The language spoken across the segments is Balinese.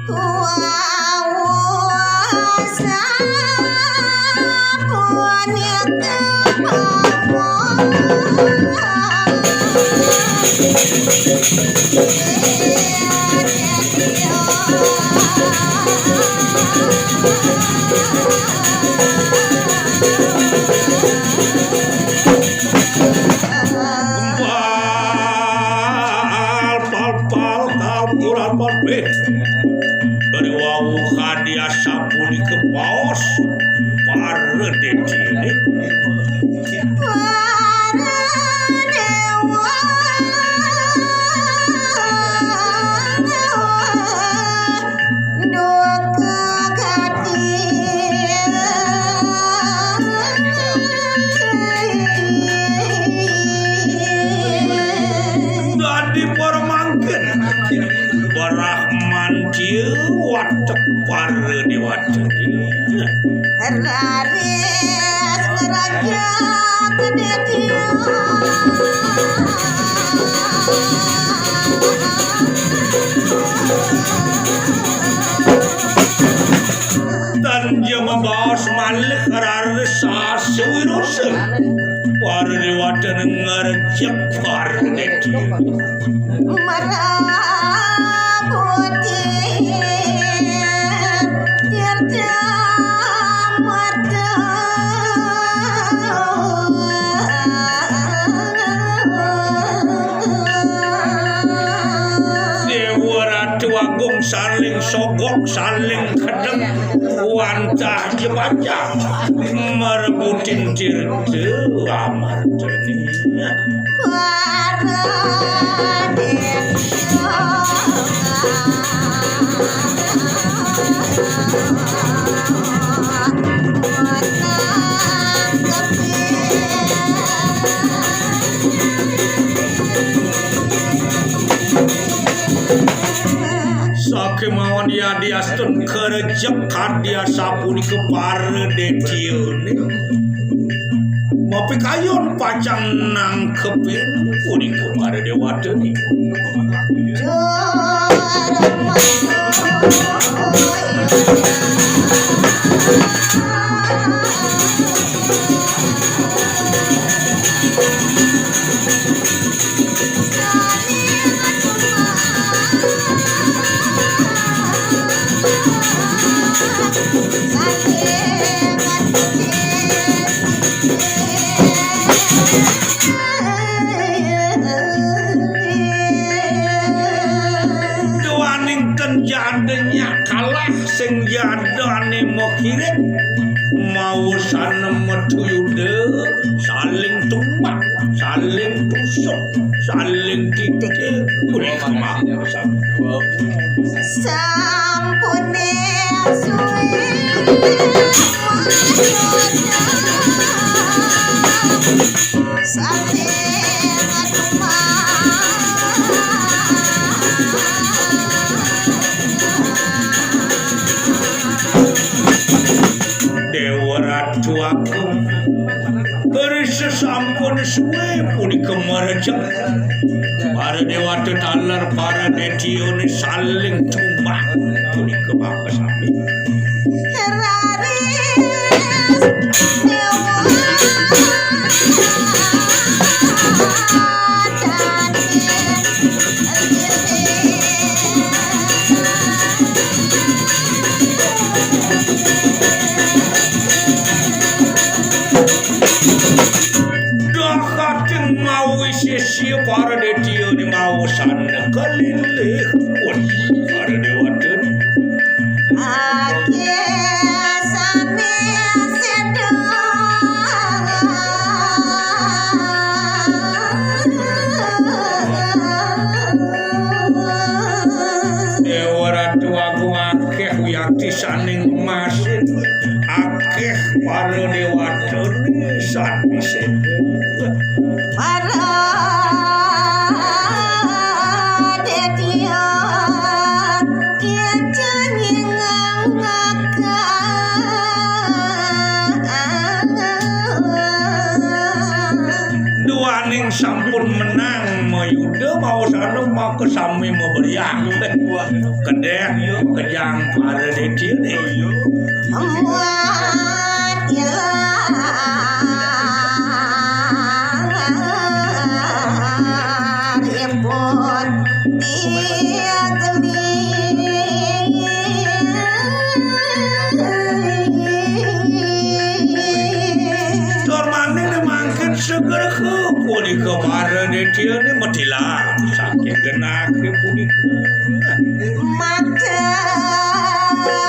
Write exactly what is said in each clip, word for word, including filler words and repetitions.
Wau sapunika mawon. Pal, pal, pal, kauturan pal, eh. Bari wau kadi asapunika baos para déwa. Para déwa. Duka gati. Dadi para mangkin. Brahmantiya watek para déwata. Raris ngraja kadédéya. Tan jema baos malih raris sasuwirusa. Para déwata ngarejek para dédéya. Merabuti tirta marta. Déwa Ratu Agung saling sogok, saling kedek, wantah jebajang, merebutin tirta amartane. Sakémaon yadiastun karejek kadi asapunika para dédéyane. Mapikayon pacang nangkepin punika para déwatane. Duaning ten jadanya kalah sing jadane makirit, maosana metu yuda, saling tumbak, saling tusuk, saling titik. Ulih maosana. Sampune suwe mayoda. Saling aduman. Dewa Ratu Agung. Beri sesampun suwe punika merejek. Para dewata taler, para detyane saling tumbak punika makasami. Raris dewa. Dahating mawi sisya para detya ning maosana kalilih pun para dewata. Ake sami seda. Dewa Ratu Agung akeh wiakti saning masin, akeh para dewatane sami seda. Para detya kita nyingang ngakak. Duaning sampun menang mayuda maosana maka sami mabriah. Ken Dek, kejang para detik ni. Amat ilang ipun dia geni. Tur maning mangkin seger ke punika para detik ni metilang saking genah ke punika. Mata, mata.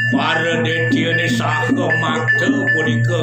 Para detik ni saha makta punika